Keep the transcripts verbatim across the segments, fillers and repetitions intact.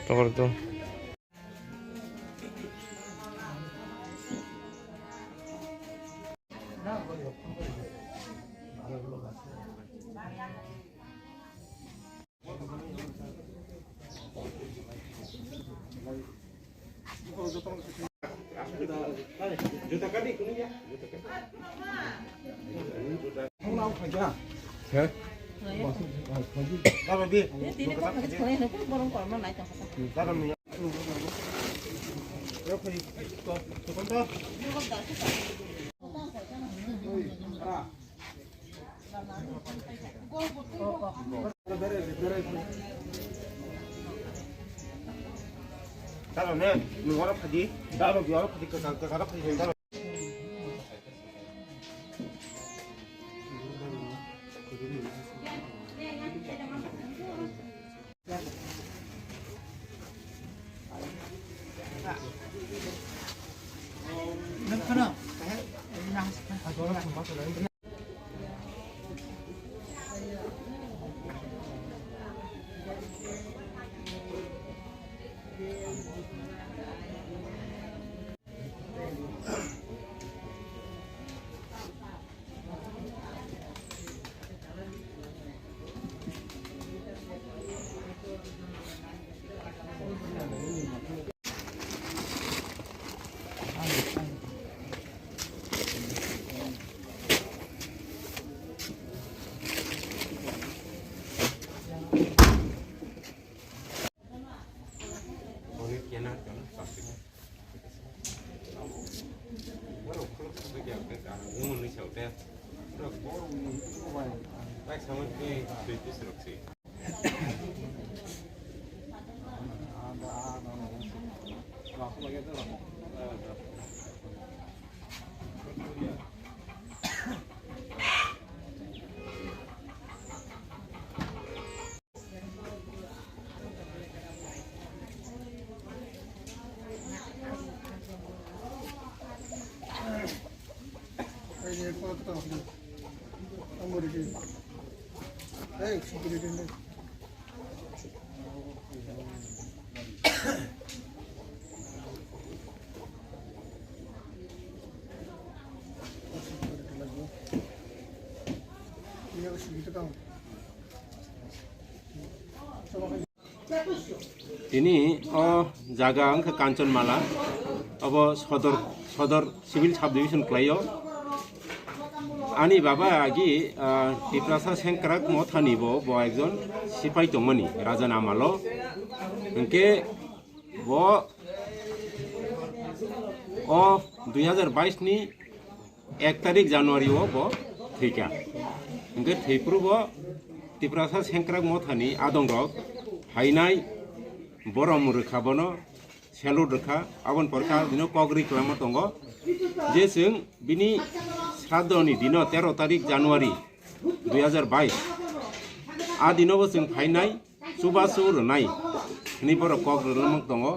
Tokor to. Daro ne, nwng oro phadi, daro bi oro phadi, kwchang, kwcharo phadi, daro. Tini o jaga wngkha Kanchanmala, obo Sodor, Sodor Civil Sub Division kwlaio. Ani baba agi, ah, Tiprasa Sengkrak Mothani bo, bo ekjon sipai tongmani, Raja Namalo. Hwnkhe bo o dui hazar bais ni ek tarik January o bo thwikha. Hwnkhe thwiphuru bo Tiprasa Sengkrak Mothani adongrok phainai borom rwkha bono, salute rwkha, aboni pore kha dino kok ri kwlama tongo je chwng bini sraddhoni dino tero tarik January dui hazar bais a dino bo chwng phainai chubachu rwnai hwnwi borok kok rwlamwk tongo.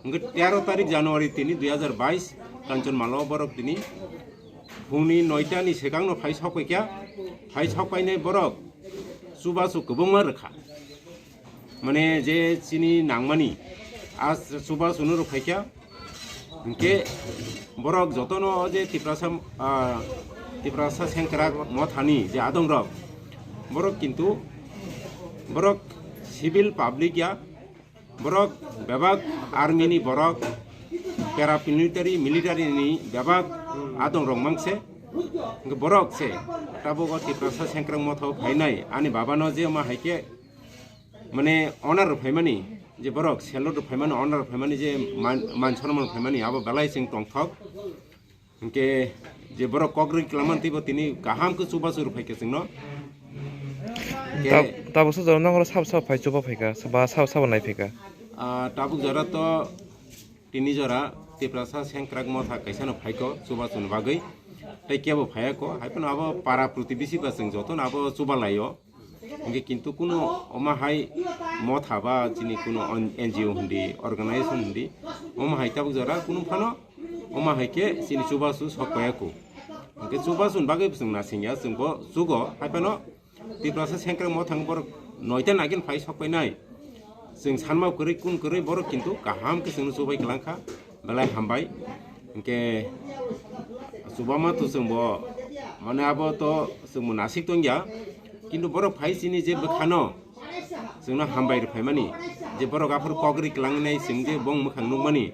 Hwnkhe tero tarik January tini dui hazar bais Kanchanmala o borok tini phungni noita ni swkang no phai sok paikha, phai sok painai borok chubachu kwbangma rwkha, mane je chini nangmani a chubachu no rwphaikha. Hwnkhe borok jotono je Tiprasa, ah, Tiprasa Sengkrak Mothani je adongrok, borok kintu borok civil public ya, borok bebak army ni borok, paramilitary, military ni bebak adongrok mangse. Hwnkhe borok se tabuk o Tiprasa Sengkrak Motha o phainai ani babano je ma hai khe mane honor rw phaimani, je borok salute rw phaimani, honor rw phaimani, je man, man sonman rw phaimani, abo belai chwng tongthok. Hwnkhe je borok kok ri kwlama twibo tini kaham khe chubachu rw phaikha chwngno. Hwnkhe tab-, tabuk se jora nokro sabo sabo phai chuba phaikha, ba sabo sabo nai phaikha. Ah, tabuk jora to tini jora Tiprasa sengkrak motha kaisa no phaiko chubachu ni bagwi. Tei kebo phaiya ko, hai phano abo para protibesi ba chwng joto no abo chuba laio. Hingke kintu kuno oma hai motha ba chini kuno on-, N G O hindi, organization hindi, oma hai tabuk jora kuno phano oma hai ke chini chubachu sok paiya ko. Hingke chubachu ni bagwi chwng nasingya, chwng bo chugo, hai phano Tiprasa sengkrak mothang borok noita nagin phai sok painai. Chwng sanma kwrwi kun kwrwi borok kintu kaham khe chwngno chubai kwlangkha, belai hambai. Hingke chubama to chwngbo mane abo to chwngbo nasik tongya. Kintu borok phai chini je bwkhano chwngno hambai rw phaimani, je borok aphuru kok ri kwlangnai chwng je bong mwkhang nukmani.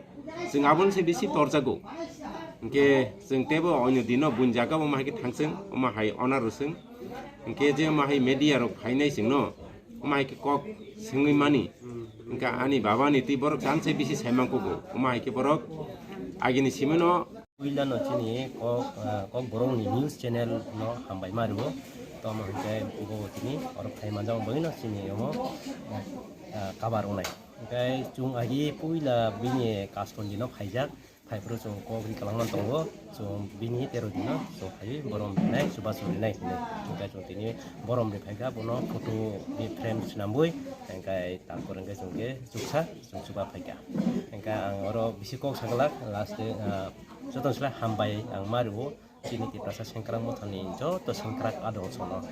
Chwng aboni se bisi torjago. Hingke chwng teibo oino dino buini jaga omo hai khe thangchwng, omo hai honor rwchwng. Hingke je omo hai media rok phainai chwngno, omo hai khe kok swngwi mani. Hingke ani baba ni twi borok chan se bisi saimang kugo. Omo hai khe borok agini simino. Puila no chini kok, ah, kok borok ni news channel no hambai ma rwo. Tomo hingke bo tini oro phai manjak bagwi no chini omo, ah, kabar wngnai. Hingke chwng agi puila bini kaston dino phaijak, phaiphuru chwng kok ri kwlangma tongo, chwng bini tero dino chwng phaiwi borom rinai, chubachu rinai hinwi. Hingke chwng tini borom ri phaikha, bono photo ni frame swnambwi, hingke tarpor hingke chwng khe chuksa chwng chuba phaikha. Hingke ang oro bisi kok saglak, last day, ah, joto sle hambai ang ma rwo. Chini Tiprasa sengkrak mothani joto sengkrak adong sono.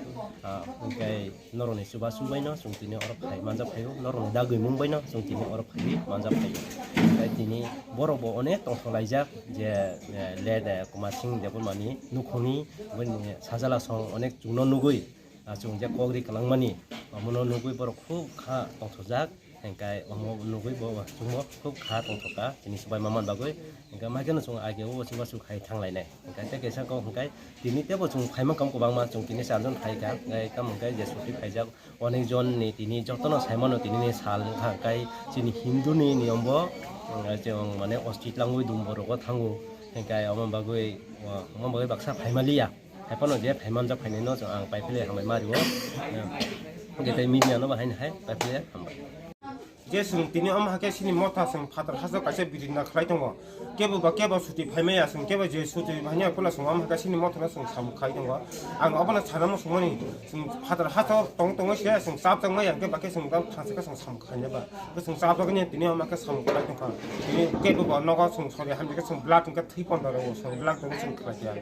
Ah, hingke norokni chubachu baino chwng tini oro phai manjak phaio, norokni dagwimung baino chwng tini oro phaiwi manjak phaio. Hingke tini borok bo onek tongthok laijak je, eh, late, eh, Kumar Singh Debbarmani nukhungni bini sajala song onek chwngno nugwi, ah, chwng je kok ri kwlangmani, omono nugwi borok khub kha tongthokjak. Hingke omo nugwi bo chwngno khub kha tongthokha chini chubai ma man bagwi. Hingke maikhe no chwng age o chubachu khai thanglainai. Hingke tei kaisa kok hingke tini teibo chwng phaima kok kwbangma chwng tini charjon phaikha. Hingke tamo hingke je chuti phaijak onek jon ni tini jotono saimano tini ni sal wngkha hingke chini Hindu ni niyom bo, mm, chwng mane osti tlangwi dumbo rogo thango. Hingke omo bagwi, omo bagwi baksa phaima liya. Hai phano je phai manjak phainai no chwng ang pai philai hambai ma rwo. Je tei media no bo haino hai pai philai hambai. Je chwng tini omo hakhe chini motha chwng phatar hasteo kaisa birinda khlai tongo. Kebo ba kebo chuti phai maya chwng kebo je chuti phai maya phano chwng omo hakhe chini motha no chwng samung khai tongo. Ang obono sana muchungmani chwng phatar hasteo tong tongwi se chwng chapjak maya hwnkhe bakhe chwng tang thansa khe chwng samung khainai ba. Bo chwng chapjagani tini omo khe samung khlai tongkha. Tini kebo bo nogo chwng sori hamjakhe chwng blood hwnkhe thwi pondoro chwng blood tongwi chwng khlai kha.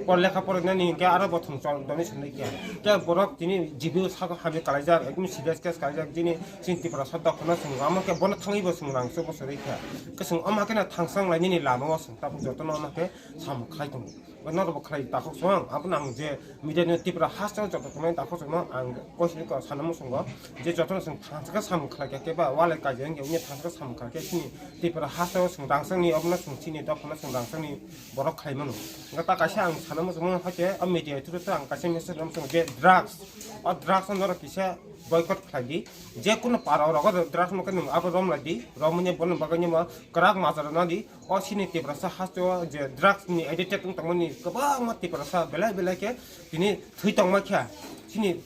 Por lekha porinani hwnkhe aro bo thwng chol donation ri kha. Khe borok tini G B O saka hamya kalaijak, ekdom serious case kalaijak, tini chini Tiprasa dophano chwng omo khe bono thangwi bo chwng rang se bo chorwi kha. Khe chwng omo khe na thangsa wng lainani lama o chwng tabuk jotono omo khe samung khlai tongo. Bo norok bo khlai takhuk chwng, abono ang je media ni Tripura hasteo joto tongnai takhuk chwngno ang koisini kok sana muchungo je jotono chwng thangsa khe samung khlai kha, khe ba walai kaijakya wngya thangsa khe samung khlai khe chini Tripura hasteo chwng rangchakni obono chwng chini dophano chwng rangchakni borok khlai mano. Hwnkhe ta kaisa ang sana muchungmano hwnkhe o media through-o ang kaisa message rwna muchungo je drugs, o drugs no norok kisa boycott khlai di, je kunu para o rogo drugs no khe nwng abo rom lai di, romwi bono bagwi nimo kwrak majra rwna di. O chini Tiprasa hasteo je drugs ni addicted wng tongmani kwbangma Tiprasa belai belai khe tini thwi tongma kha. Chini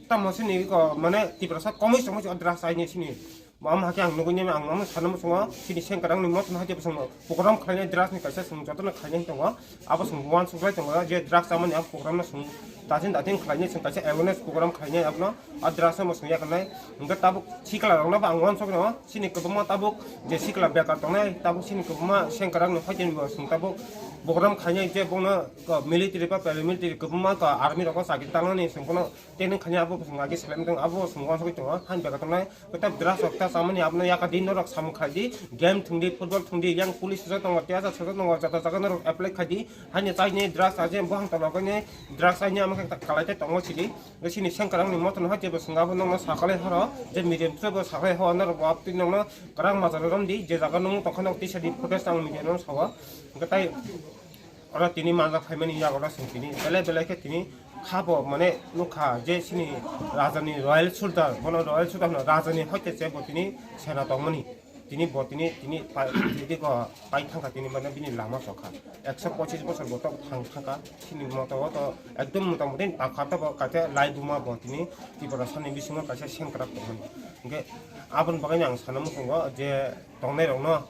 tamo chini ko mane Tiprasa komwi tongma o drugs aini chini. Omo hakhe ang nugui nai ang omo sana muchungo chini sengkwrang ni motha no hakhe bwswng program khlainai drugs ni kaisa chwng jotono khlainai tongo. Abo chwng uansuk lai tongo je drugs chamani abo program no chwng datin datin khlainai chwng kaisa awareness program khlainai abono. O drugs no chwng yakarnai hwnkhe tabuk sikla rokno bo ang uansuk no. Chini kwbangma tabuk je sikla bekar tongnai, tabuk chini kwbangma sengkwrang ni hoiteni bo chwng tabuk program khainai je bono military ba paramilitary kwbangma army rogo chakri tangnani chwng bono training khainai abo chwng agi seleng tong abo chwng uansugui tongo hani bekar tongnai. Kwtal drugs rok ta chamani abono yakar di norok samung khlai di, game thwng di, football thwng di, yang police sojak tongo, teacher sojak tongo, jota jaga norok apply khai di, hani chaini drugs aje bohang tolok ni drugs aini ama khe kalai tei tongo sidi. Chini sengkwrang ni moto no hai tebo chwng abo nokno sakalai horo je medium through bo sakalai ho norok bo abtwi nokno kwrang majra romdi je jaga nung tongkha nok tisa di footage ang media no sao hwnkhe tai oro tini manjak phaimani yago oro chwng tini belai belai khe tini khabo mane nukha je chini raja ni royal soldier bono royal soldier hwno raja ni hoite se bo tini sena tongmani. Tini bo tini tini pai tini ko pai thangkha tini mane bini lama sokha ekso pochis bosor bo tok thang thangkha chini moto o to ekdom mota moti tangkha to bo kaisa lai buma bo tini Tiprasa ni bisingo kaisa sengkrak tongmani hwnkhe aboni bagwi ang sana muchungo je tongnai rokno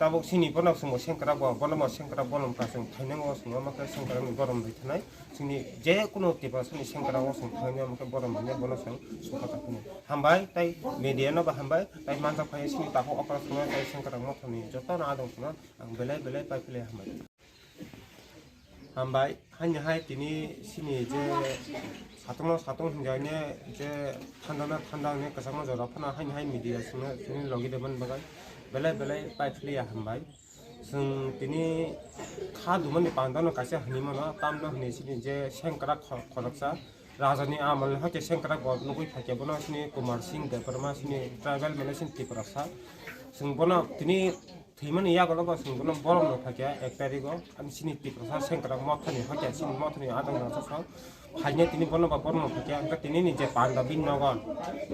Tabuk sini bono chwngbo sengkrak bo, bono bo sengkrak bolong ka chwng thainango chwng omo khe sengkrak ni borom bai thanai. Chwngni je kuno Tiprasani sengkrak o chwng thainai omo khe borom bai bono chwng sokha ta phano. Hambai tai media no bo hambai, tai manjak phai sini takhuk okra chwngno tai sengkrak mothani joto no adong chwngno ang belai belai pai philai hambai. Hambai, haini hai tini sini je satungno satung hinjaine je thandana thanda hinwi kwchangma jora phano haini hai media sino sini logi de man bagai belai belai pai philiya hambai. Chwng tini kha dumani pandano kaisa hinwi mano, tamno hinwi sini je sengkrak kho-, khoroksa rajani amal ni hoite sengkrak bo nugwi phaikhe bono sini Kumar Singh Debbarma sini tribal mane sini Tiprasa. Chwng bono tini Thwimani yago no bo chwng bono borom no phaikha ek tarikgo, ani chini Tiprasa sengkrak mothani hoite chini mothani adong nangsa phainai tini bono ba borom no phaikha, hwnkhe tini ni je panda bini nogo,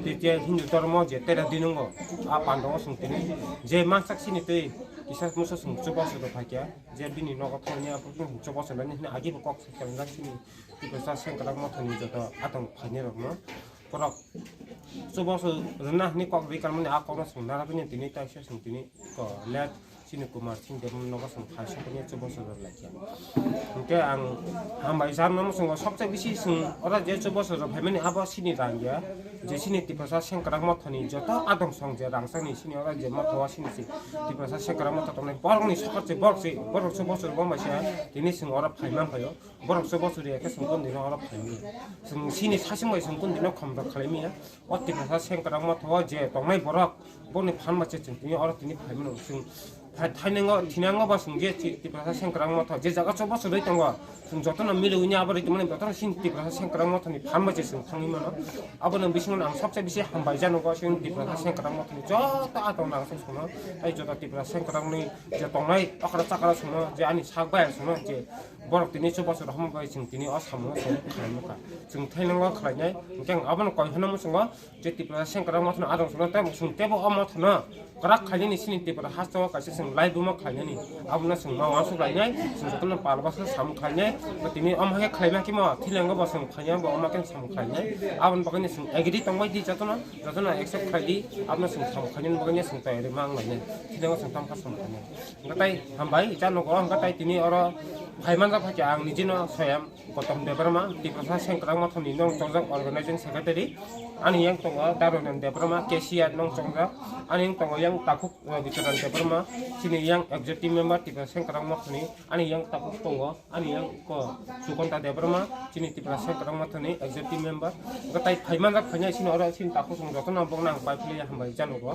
tei je Hindu dhormo je tera dinungo, a panda o chwng tini je mansak chini tei kisa musa chwng chubachu rw phaikha, je bini nogo thangni aphuru chwng chubachu nani hwnwi agi bo kok se khe wngjak chini Tiprasa sengkrak mothani joto adong phainai rokno. Borok chubachu rwna hwnwi kok rwi kanmani a kokno chwng narwknai tini taisa chwng tini ko let chini Kumar Singh Debbarma nogo chwng phai sokni chubachu rw laikha. Hwnkhe ang hambai jarno mwswngo sobse bisi chwng oro je chubachu rw phaimani abo chini rang ya je chini Tiprasa sengkrak mothani joto adong song je rangchakni chini oro je motha o chini si Tiprasa sengkrak motha tongnai borokni sokar se borok se borok chubachu rw bombai se tini chwng oro phai man phaio. Borok chubachu rw ya khe chwng kundino oro phaimani. Chwng chini sasing bai chwng kundino khomrok khlaimaya. O Tiprasa sengkrak motha o je tongnai borok, boni phan bai se chwng tini oro tini phaimano. Chwng thai-, thainango, thinango ba chwng je Ti-, Tiprasa sengkrak motha je jaga chubachu rwi tongo, chwng jotono miliwi ni abo rwi tongmani jotono chini Tiprasa sengkrak mothani phan bai se chwng thangwi mano. Abono bisingo ang sobse bisi hambai jano go chwng Tiprasa sengkrak mothani joto a tong nang se chwngno. Tai joto Tiprasa sengkrakni je tongnai okra chakra chwngno je ani sak bai chwngno je Borok tini chubachu rok hambai bai chwng tini o samung o chwng khlai nukha. Chwng thainango khlainai, hwnkhe ang abono koi phano mwswngo je Tiprasa sengkrak mothano adong chwngno tei chwng teibo o mothano kwrak khlainani chini Tripura hasteo kaisa chwng laibuma khlainani. Abono chwng ma uansuk lainai, chwng jotono palbasa samung khlainai, bo tini omo hai khe khlaima khe mo thilango bo chwng khlainai, bo omo khe samung khlainai. Aboni bagwino chwng agree tongbai di jotono, jotono accept khlai di, abono chwng samung khlainani bagwino chwng tayari ma wng lainai. Thilango chwng tamkha samung khlainai. Hwnkhe tai hambai, janogo, hwnkhe tai tini oro phai manjak phaikha ang nijino Soyam Gautam Debbarma, Tiprasa Sengkrak Mothani nong chongjak Organizing Secretary. Ani yang tongo Darunan Debbarma, cashier nong chongjak. Ani yang tongo yang takhuk, eh, Bicharan Debbarma, chini yang executive member Tiprasa Sengkrak Mothani. Ani yang takhuk tongo, ani yang ko Sukonta Debbarma, chini Tiprasa Sengkrak Mothani executive member. Hwnkhe tai phai manjak phainai chini oro chini takhuk chwng jotono bokno ang pai philwi hambai janogo.